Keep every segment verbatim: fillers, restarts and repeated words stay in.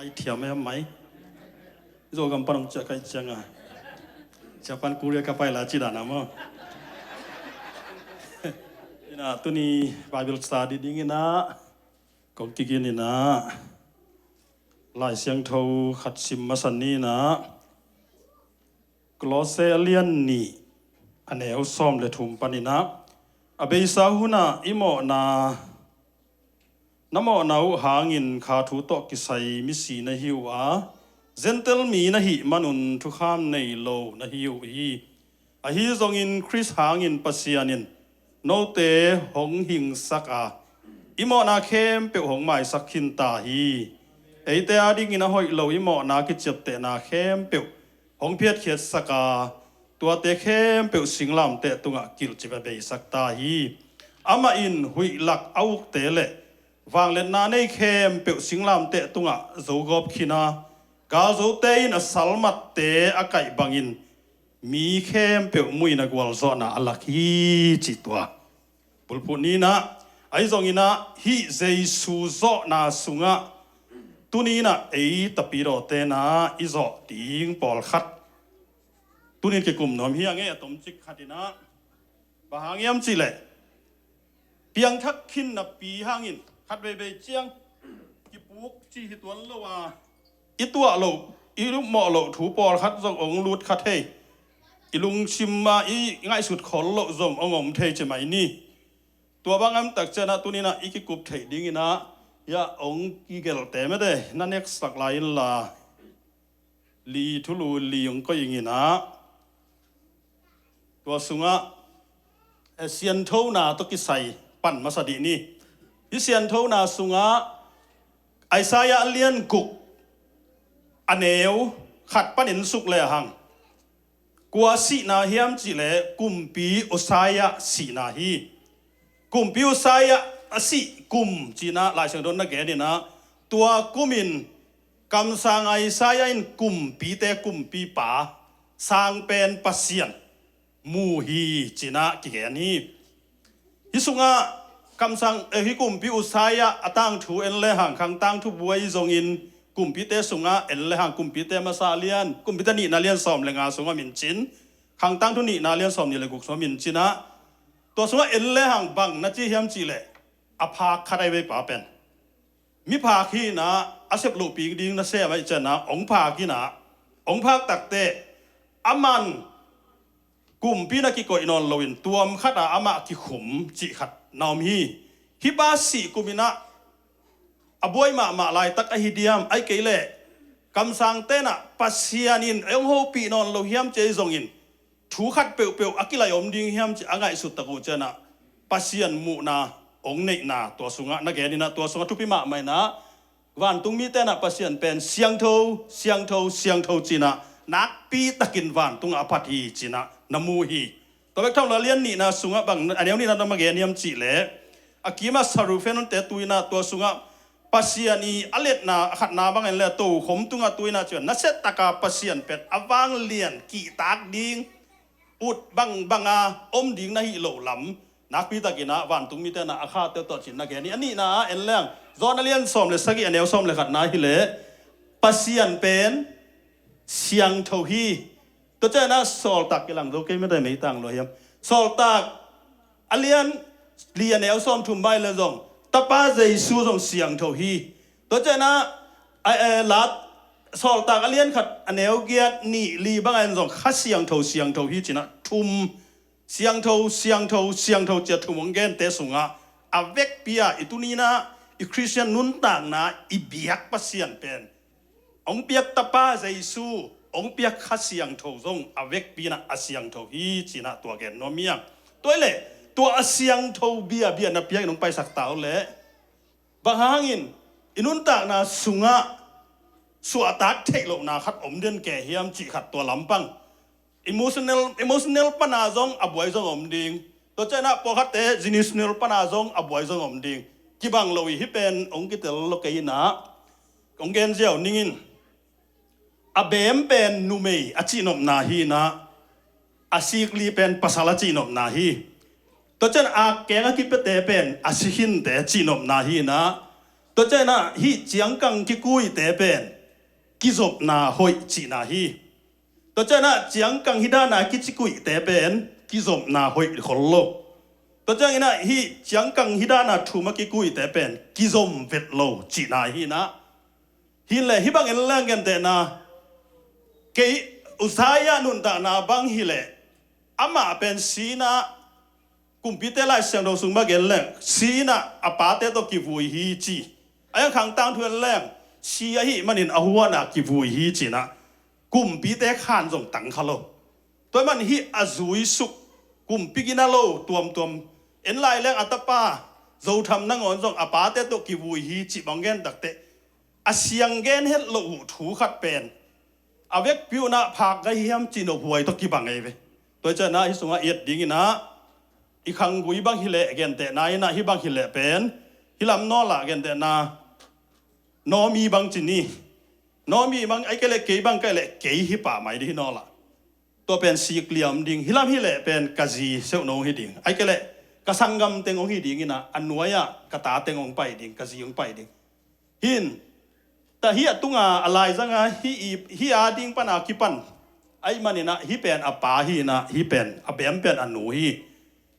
Ai thiam em mai. Zogam pan hong ciah kai cianga, ciah pan Korea ka pai la ci dan a maw? Ina tuni Bible study ding ina kong kigin ina Lai Siangtho khat sim masa ni ina Kolose a lian nih a neu sawm le thum paninah a beisa hunah i mawhna na mawhna uh hangin kha thu tawh kisai misi na hi uh a, Gentile mi na hih manun thukham nei lo na hi uh hi. Ahi zongin Khrist hangin Pasian in note hong hingsak a, i mawhna khempeuh hong maisak khin ta hi. Eite adingin a hoih lo i mawhna kiciaptehna khempeuh hong phiatkhiatsak a, tuate khempeuh singlamteh tungah kilhcip a beisak ta hi. Amah in huih lak a ukte le vangliatna nei khempeuh singlamteh tungah zogawp khin a, galzote in a salmatte a kaih bangin mi khempeuh muina gualzawhna a lak hi, ci tua. Bulphuh ninah ahi zonginah hih Jesu zawhna sungah tuninah ei tapidawte inah i zawh ding pawlkhat tunin kikum nuam hi a ngei a tomcik khatinah bang hang hiam cihleh piangthak khin napi hangin khat veivei ciang kipuk ci hi tuan lo a, i tuah loh i lupmawh loh thu pawlkhat zong ong lut kha thei, i lungsim a i ngaihsut khol loh zong ong om thei ci mai ni. Tua bang am tak cianah tuninah i kikup theih dinginah hiah ong kigelte mete na neksak lai inla li thulu li ong koih inginah tua sungah eh, sianthona tawh kisai pan masa dih ni. Hih sianthona sungah Isaiah a lian guk a neu khat panin suk le hang kua sihna hiam cihleh kumpi Uzziah sihna hi. Kumpi Uzziah a sih kum cinah Lai Siangtho na geninah tua kumin kamsang Isaiah in kumpite kumpipa sangpen Pasian mu hi cinah kigen hi. Hih sungah kamsang eh, hih kumpi Uzziah a tangthu en le hang khang tangthu buai zongin kumpite sungah en le hang kumpite masa lian kumpite nihna lian sawm le nga sungah mincin khang tangthu nihna lian sawm nih le guk sungah mincinah tua sungah en le hang bang na ci hiam cihleh a phak khat ai veipa pen miphak hinah a sep lohping ding na sem aih cianah ong phak hinah ong phak takte aman kumpi na kikoih nawn loin tuam khatah amah kikhum cih khat na om hi. Hih pa sih kuminah a buai mahmah laitak ahi diam ai kei leh kamsang tenah Pasian in ong hopih nawn lo hiam ci ahi zongin thu khat peuhpeuh a kilai om ding hiam ci a ngaihsut tak uh cianah Pasian muhna ong neihna tua sungah na geninah tua sungah thupi mahmah inah vantung mite inah Pasian pen siangtho siangtho siangtho cinah nakpi takin vantungah a phat hi cinah na mu hi. Tua bek thawn la lian nihna sungah bang a neu nihna na ma gen hiam cihleh a kimah sarufen unte tuinah tua sungah Pasian i a letna a khatna bangin le tokhom tungah tuinah cian na settaka Pasian pen a vanglian kihtak ding ut bangbanga om ding na hih loh lam nakpi takinah vantung mite inah a khate tawh cin na gen hi. A nihna ah en leng John a lian sawm le sagih a neu sawm le khatna hileh Pasian pen siangtho hi. Tua cianah Sawltak kilang zo kei mete meitang lua hiam? Sawltak a lian li a neu sawm thum bai le zong Tapa Jesu zong siangtho hi. Tua cianah a, a, lat Sawltak a lian khat a neu giat nih li bangin zong Kha Siangtho siangtho hi cinah thum siangtho siangtho siangtho cia thum ong gente sungah a vekpi a i tuninah i Khristian nuntakna i biak Pasian pen ong piak Tapa Jesu ong piak Kha Siangtho zong a vekpi inah a siangtho hi cinah tua gen nuam hiam? Tua ileh tua a siangtho biabia na piak in ong paisak ta uh leh bang hangin i nuntakna sungah suahtak theih lohna khat om den ke hiam cih khat tua lampang emotional emotional pana zong a buai zong om ding. Tua cianah pawlkhatte generational pana zong a buai zong om ding. Kibang lo i hih pen ong kitel lo kei inah ong gen ziau ningin a beem pen numei a cihnopna hi inah a sikli pen pasal a cihnopna hi. Tua cian a keng a kipete pen a sikhinte cihnopna hi inah Tua ciangin ah hih ciangkang kikuite pen kizopna hoih cihna hi. Tua ciangin ah ciangkang hih dana kicikuite pen kizopna hoih khol lo. Tua ciangin ah hih ciangkang hih dana thum a kikuite pen kizom vet lo cihna hi in ah. Hi leh hih bang en leng gentehna, kei Uzziah nuntakna bang hi leh, amah pen si in ah, kumpite Lai Siangtho sung bang en leng si in ah a pate tawh kivui hi ci. A hiang Khang Tangthu en leng si ahih manin a huan ah kivui hi ci in ah, kumpite khan zong tang kha lo. Tua ahih manin hih a zuisuk kumpi gina lo tuamtuam en lai leng a tapa Zotham nangawn zong a pate tawh kivui hi cih bang gen takteh, a siang gen het loh uh thu khat pen a vekpi un ah phak gai hiam cih nophuai tawh kibang ei ve. Tua ciangin ah hih sungah i et dingin ah, i khanggui bang hi leh gentehna in ah hih bang hi leh pen, hih lam nawlah gentehna Naomi bang ci ni. Naomi bang ahih kei leh kei bang ka hih leh kei hi pah mai ding hi nawlah. Tua pen sik liam ding, hih lam hi leh pen ka zi seuhno hong hi ding. Ahih kei leh ka sanggam teng hong hi ding in ah, a nuai-ah ka ta teng hong pai ding, ka zi hong pai ding. Hi in, tua hih a tunga a laizanga hih i, hih a ding pan a kipan ahih manin ah hih pen a pa hi in ah, hih pen a bem pen a nu hi.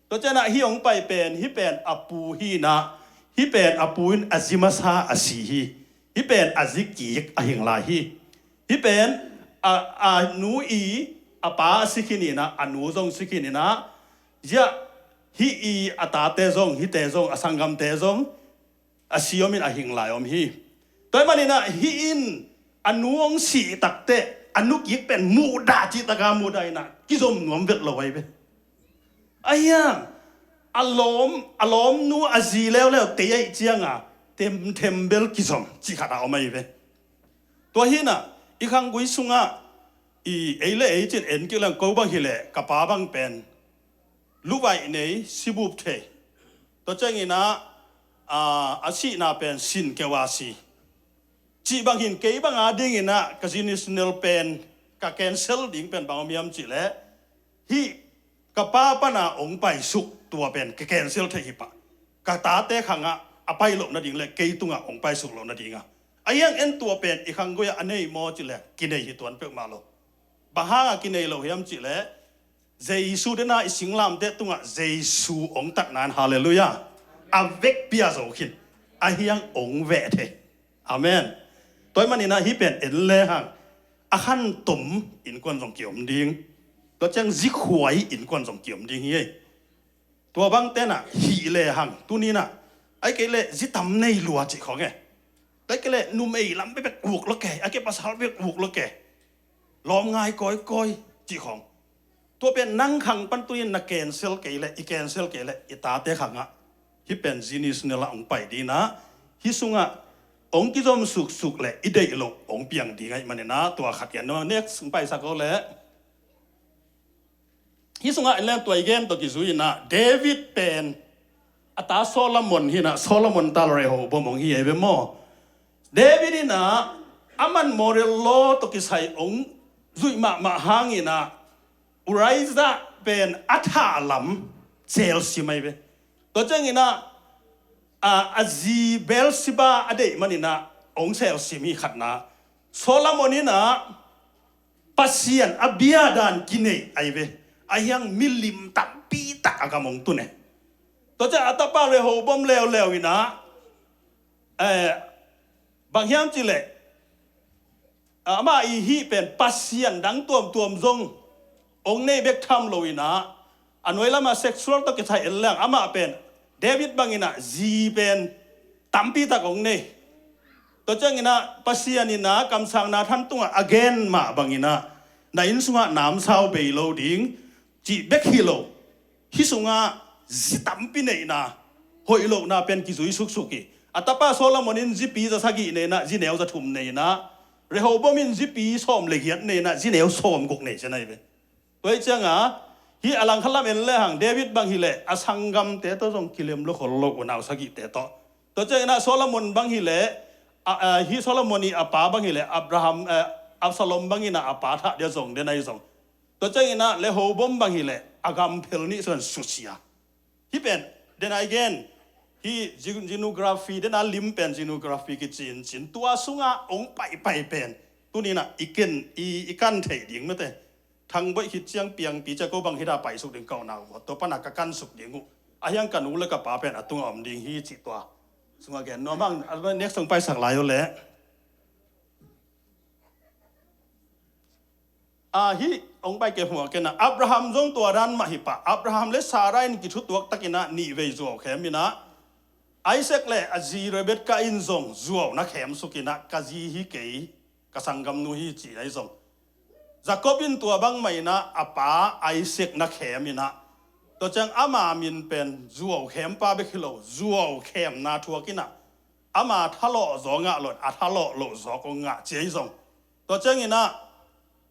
Tua ciangin ah hih hong pai pen, hih pen a pu hi in ah, hih pen a pu in a zi masa a si hi. Hih pen a zi kik a hing lai hi. Hih pen a, a nu i a pa a si khin in ah, a nu zong si khin in ah, ziah hih i a tate zong, hihte zong, a sanggamte zong a si om in a hing lai om hi. Tua ahih manin ah hih in a nu hong sih takteh a nu kik pen muhdah cih taka muhdah in ah kizom nuam vet lo ahi ve. A hiang a lawm, a lawmnu a zi leuleu tei ahih cianga temtem bel kizom cih khat a om ahi ve. Tua hi in ah i khanggui sungah i ei le ei cin en kik leng ko bang hi leh ka pa bang pen luvaih nei, sibup thei. Tua ciangin ah, a, a sihna pen sin keu a si. Cih bang hi in kei bang a dingin ah ka zi ni snel pen ka cancel ding pen bang om hiam cih leh, hih ka pa pan a hong paisuk tua pen ka cancel thei hi pah. Ka tate khangah a pai loh nading le kei tungah hong paisuk loh nading a. A hiang en tua pen i khanggui ah a nei maw cih leh kinei hi tuan peuhmah lo. Bang hangah kinei lo hiam cih leh, Jesu dena i singlamteh tungah Jesu hong tatna in, halleluiah, a vekpi a zo khin, a hiang hong veh thei. Amen. Tua ahih manin ah hih pen en lehang a khantom innkuan zong kiom ding. Tua ciang zikhuai innkuan zong kiom ding hi ei. Tua bang tenah hih lehang tuni-in ah, ahih kei leh zi tam nei lua cih khawng e. Ahih kei leh numei lam bekbek uk lo ke, ahih kei pasal bek uk lo ke. Lawm ngai kawikawi cih khawng. Tua pen nang khang pan tuni-in na cancel kei leh, i cancel kei leh, i tate khangah hih pen zi ni sung nel ah hong pai ding in ah, hih sungah hong kizom suksuk leh i deih loh hong piang ding ahih manin ah, tua khat gen nuam. Next hong paisak o leh. Hih sungah en leng tua i gen tawh kizui-in ah, David pen a ta Solomon hi-in ah, Solomon ta leh Rehoboam hong hi ei ve maw. David in ah, aman moral law tawh kisai hong zuih mahmah hangin ah, Uriah pen a thah lam selsim ahi ve. Tua ciangin ah, a, a zi Bathsheba a deih manin ah hong selsim hi khatna. Solomon in ah, Pasian a bia dan kinei ahi ve. A hiang milim tampi tak a gam hong tun e. Tua ciang a tapa Rehoboam leuleu in ah, eh, bang hiam cih leh, amah i hih pen pasian dang tuamtuam zong hong nei bek tham lo-in ah, a nuai lamah sexual tawh kisai en leng, amah pen David bangin ah zi pen tampi tak hong nei. Tua ciangin ah Pasian in ah kamsangna than tungah a gen mah bangin ah, na inn sungah namsau bei lo ding cih bek hi lo, hih sungah zi tampi neihna, hoih lohna pen kizui suksuk hi. A tapa Solomon in zipi za sagih nei-in ah, zi neu za thum nei-in ah, Rehoboam in zipi sawm le giat nei-in ah, zi neu sawm guk nei ci-in ahi ve. Tua hi ciangah, hih a langkhat lam en lehang David bang hi leh a sanggamte tawh zong kilem lo khol lo, unau sagihte tawh. Tua ciangin ah Solomon bang hi leh, a, a, hih Solomon i a pa bang hi leh Abraham, eh, Absalom bangin ah a pa thah dia zong den ahi zong. Tua ciangin ah Rehoboam bang hi leh a gam phel nih suan susia. Hih pen, den a i gen, Hih gen-, genography, den a lim pen genography kici in cin, tua sungah hong paipai pen tuni-in ah i ken, i, i kan theih ding mate. Thangboih khit ciang piangpi ciang ko bang hi da paisuk ding ka upna uh, tua pan a ka kansuk ding uh. Ahi hang ka nu le ka pa pen a tungah om ding hi cih tua sungah gen nuam hang. A, next hong paisak lai uh leh. A, hih hong pai kei hmuah ken a, Abraham zong tua dan mah hi pah. Abraham le Sarah in kithutuak takin ah nih vei zuau khem in ah, Isaac le a zi Rebekah in zong zuau na khemsuk in ah, ka zi hi kei, ka sanggamnu hi ci ahi zong. Jacob in tua bangmah in ah a pa Isaac na khem in ah, tua ciang ama min pen zuau khempa bek hi lo, zuau khemna thuak in ah, ama thalawh zaw ngah lo in a thalawh loh zaw kong ngah ci ahi zong. Tua ciangin ah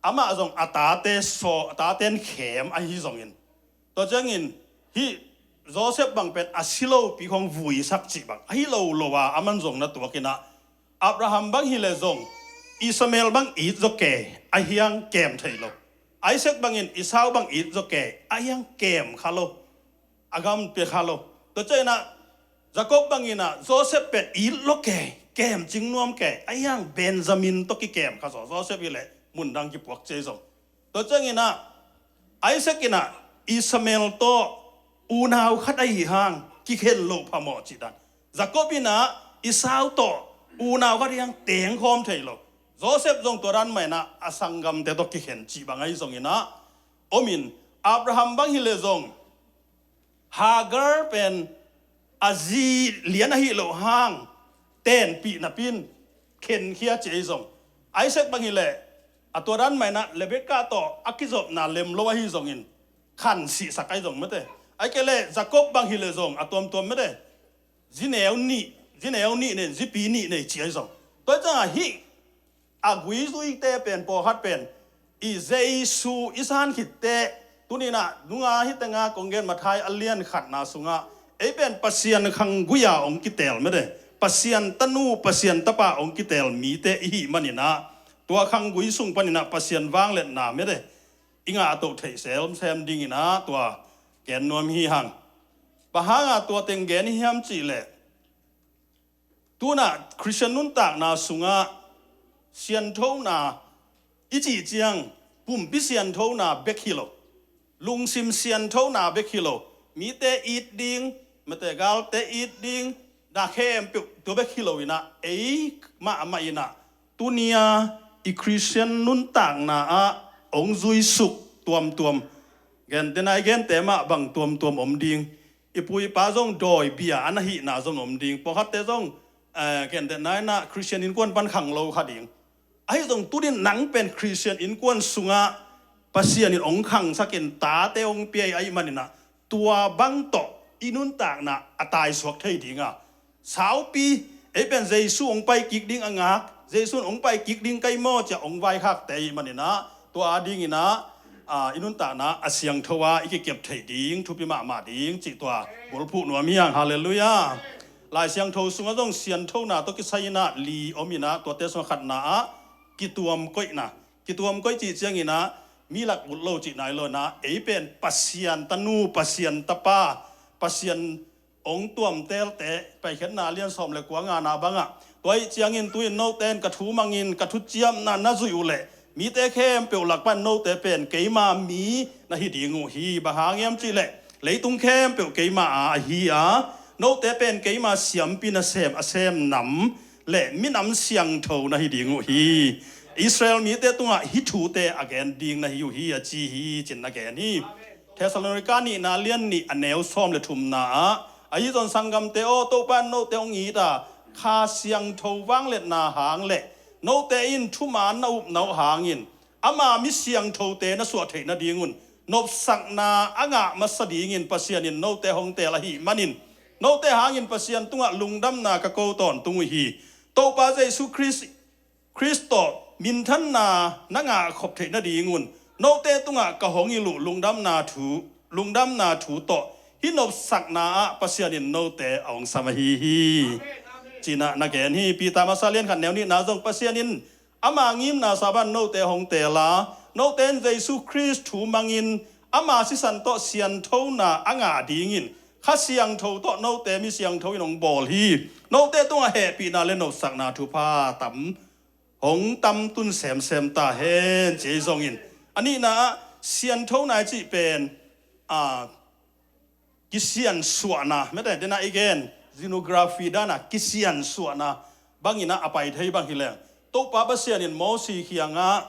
amah zong a tate saw, a taten khem ahi zongin, tua ciangin hih Joseph bang pen a si lopi khong vuisak cih bang ahi lo lo a, aman zong na tuak in ah, Abraham bang hi leh zong Ishmael bang it zaw kei, ahi hang kem thei lo. Isaac bangin Esau bang it zaw kei, ahi hang kem kha lo, a gam pia kha lo. Tua ciangin ah Jacob bangin ah Joseph pen it lo kei, kem cing nuam kei, ahi hang Benjamin tawh kikem kha zaw, Joseph hi leh mun dang kipuak ci ahi zong. Tua ciangin ah Isaac in ah Ishmael tawh unau khat ahi hang kikhen loh phamawh cih dan. Jacob in ah Esau tawh unau khat ahi hang tengkhawm thei lo. Joseph zong tua dan mah in ah a sanggamte tawh kikhen cih bang ahi zongin ah om in, Abraham bang hi leh zong Hagar pen a zi lian ahi loh hang tenpih napi in khenkhia ci ahi zong. Isaac bang hi leh a tua dan mah in ah Rebekah tawh a kizopna lem lo ahi zongin khansihsak ahi zong mate. Ahih kei leh Jacob bang hi leh zong a tuamtuam mate, zi neu nih, zi neu nih nei, zipi nih nei ci ahi zong. Tua ciangah hih a guizuite pen pawlkhat pen i Jesu i san khitteh, tuni-in ah nunga hih tengah kong gen Matthai a lian khatna sungah ei pen Pasian khanggui-a hong kiteel mate, Pasian tanu, Pasian tapa hong kiteel mite i hih manin ah, tua khanggui sung panin ah Pasian vangliatna mate i ngah a toh theih semsem dingin ah tua gen nuam hi hang. Bang hanga tua teng gen i hiam cih leh, tu-in ah Khristian nuntakna sungah sianthona i cih ciang pumpi sianthona bek hi lo, lungsim sianthona bek hi lo, mite it ding, mate galte it ding, na khempeuh tua bek hi lo-in ah, ei mahmah in ah tuni-a i Khristian nuntakna ah hong zuisuk tuamtuam, gentehna i gente mah bang tuamtuam om ding. I pu i pa zong dawi bia a na hihna zong om ding. Pawlkhatte zong, eh, gentehna in ah Khristian innkuan pan khang lo kha ding. Ahi zong tuni-in nang pen Khristian innkuan sungah Pasian in hong khangsakin tate hong pia ahih manin ah, tua bang tawh i nuntakna a taisuak thei ding a, saupi, ei pen Jesu hong pai kik ding a ngak, Jesu in hong pai kik ding ka hi maw ci-a hong vaikhakte ahih manin ah, tua a dingin ah, ah, i nuntakna a siangtho a i kikep theih ding thupi mahmah ding cih tua bulphuh nuam hi hang. Halleluiah. Lai Siangtho sungah zong sianthona tawh kisai-in ah li om in ah, tuate sungah khatna ah kituam koihna. Kituam koih cih ciangin ah mi lak bulh lo cihna hi lo-in ah, ei pen Pasian tanu, Pasian tapa, Pasian hong tuamteelte, Paikhiatna lian sawm le kua ngana bangah, tua ahih ciangin tu-in note in ka thu mangin ka thuciamna na zuih uh leh, mite khempeuh lak pan note pen keima mi na hi ding uh hi. Bang hang hiam cih leh, leitung khempeuh keima a ahi a, note pen keima siampi nasem a sem nam le minam siangtho na hi ding uh hi. Israel mite tungah hih thute a gen ding na hi uh hi, a ci hi, ci-in na gen hi. Thessalonika nihna lian nih a neu sawm le thumna ah, ahi zong sanggamte aw, Topa in note hong it a, Kha Siangtho vangliatna hang le note in thuman na upna uh hangin ama mi siangthote na suah theih nadingun nopsakna a ngah masa dingin Pasian in note hong teel ahih manin, note hangin Pasian tungah lungdamna ka ko tawntung uh hi. Topa Jesu Khrist, Khrist tawh minthanna na ngah khop theih nadingun note tungah ka hong hilh uh lungdamna thu, lungdamna thu tawh hih nopsakna ah Pasian in note a hong sam ahi hi, ci-in ah na gen hi. Peter masa lian khat neu nihna zong, Pasian in ama ngimna saban note hong teel a, note in Jesu Khrist thu mangin ama sisan tawh sianthona a ngah dingin Kha Siangtho tawh note mi siangtho in hong bawl hi. Note tungah hehpihna le nopsakna thupha tam hong tam tun semsem ta hen, ci ei zongin. A nihna ah sianthona i cih pen, a, kisiansuahna, mete dena i gen, xenography dana kisiansuahna bangin ah a pai thei bang hi leng. Topa Pasian in Mosi kiangah,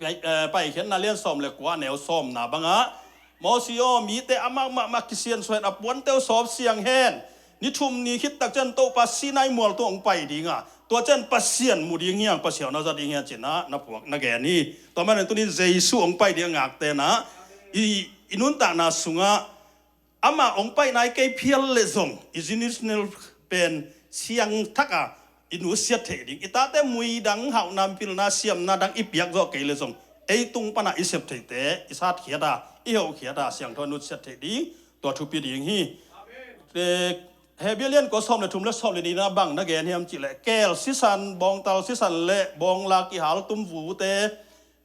pai, eh, Paikhiatna lian sawm le kua neu sawmna bangah, Mosi aw, mite amah mahmah kisiansuah hen, a puante uh sawp siang hen. Ni thum ni khit tak ciang Topa Sinai mual tungah hong pai ding a, tua ciang Pasian mu ding hi hang, Pasian hong za ding hi hang ci-in ah na puak na gen hi. Tua manin tuni-in Jesu hong pai ding a ngakte in ah i, i nuntakna sungah ama hong paina i kei phial leh zong, i Jesu pen siangthak a i nusiat theih ding. I tate muidang, hauhna, pilna, siamna dang i piak zawh kei leh zong, ei tung pan a i sep theihte i satkhiat a, i heuhkhiat a, siangtho a nusiat theih ding, tua thupi ding hi. Eh, Hebru lian kua sawm le thum le sawm le nihna bang na gen hiam cih leh, keel sisan, bawngtal sisan le bawngla kihal tum vute,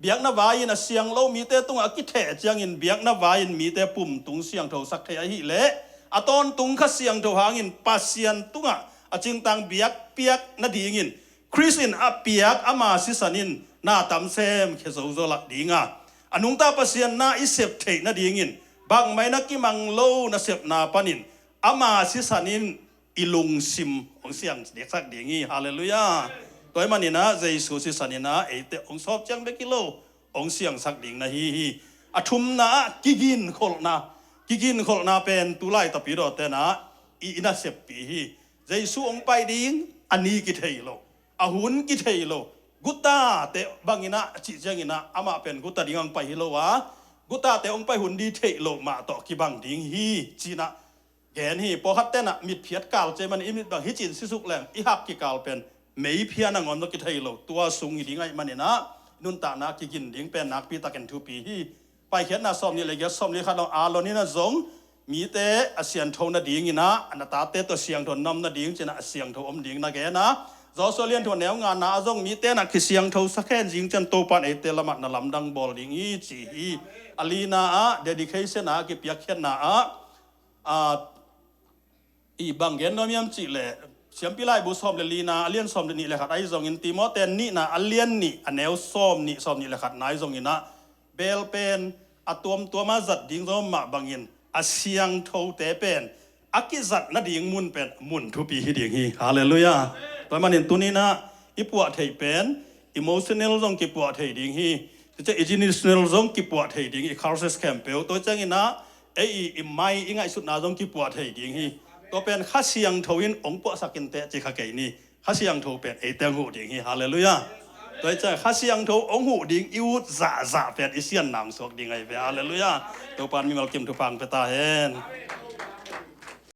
biakna vai-in a siang lo mite tungah a kitheh ciangin biakna vai-in mite pumtung siangthosak thei ahih leh, a tawntung Kha Siangtho hangin Pasian tungah a cingtang biak piak nadingin, Khrist in a piak ama sisan in na tam semkhia zozo lak ding a, a nungta Pasian na i sep theih nadingin, bangmah in a kimang lo nasepna panin ama sisan in i lungsim hong siang diksak ding hi. Halleluiah. Tua ahih manin ah Jesu sisan in ah eite hong sawp ciang bek hi lo, hong siangsak ding na hi hi. A thumna ah kiginkholhna. Kiginkholhna pen tu laitapi dawhte in ah i, i naseppih hi. Jesu hong pai ding, a ni kithei lo, a hun kithei lo. Gutate bangin ah cih ciangin ah amah pen guta ding hong pai hi lo a, gutate hong pai hun ding theih loh mah tawh kibang ding hi, ci-in ah gen hi. Pawlkhatte in ah mitphiat kal ci-in ah, i mit bang hi ci-in sisuk leng i hak kikal pen meiphiat nangawn tawh kithei lo, tua sung hi ding ahih manin ah nuntakna kigin ding pen nakpi takin thupi hi. Paikhiatna sawmnih le giat, sawmli khat ah Aaron in ah zong mite a siangtho nadingin ah, a na tate tawh siangtho nam nading ci-in ah a siangtho om ding na gen a, Joshua lian thum neu ngana ah zong mite in ah kisiangthosak hen, zing ciang Topa in eite lamah na lamdang bawl ding hi, ci hi. A lina ah dedication ah, kipiakkhiatna ah, a, i bang gen nuam hiam cih leh, Siampi Laibu sawm le lina, a lian sawm le nih le khat ahi zongin, Timoti nihna, a lian nih, a neu sawmnih, sawmnih le khatna ahi zongin ah, beel pen a tuamtuam a zat ding zong mah bangin, a siangthote pen a kizat nading mun pen mun thupi hi ding hi. Halleluiah. Tua ahih manin tuni-in ah i puah theih pen, emotional zong kipuah thei ding hi. Tua ciang i generational zong kipuah thei ding, i curses khempeuh. Tua ciangin ah ei i, i mai, i ngaihsutna zong kipuah thei ding hi. Tua pen Kha Siangtho in hong puahsak in teh ci kha kei ni. Kha Siangtho pen eite hong huh ding hi. Halleluiah. Tua hi ciang Kha Siangtho hong huh ding i ut zahzah pen i sianna hong suak ding ahi ve. Halleluiah. Topa in mimal kim thupha hong pia ta hen.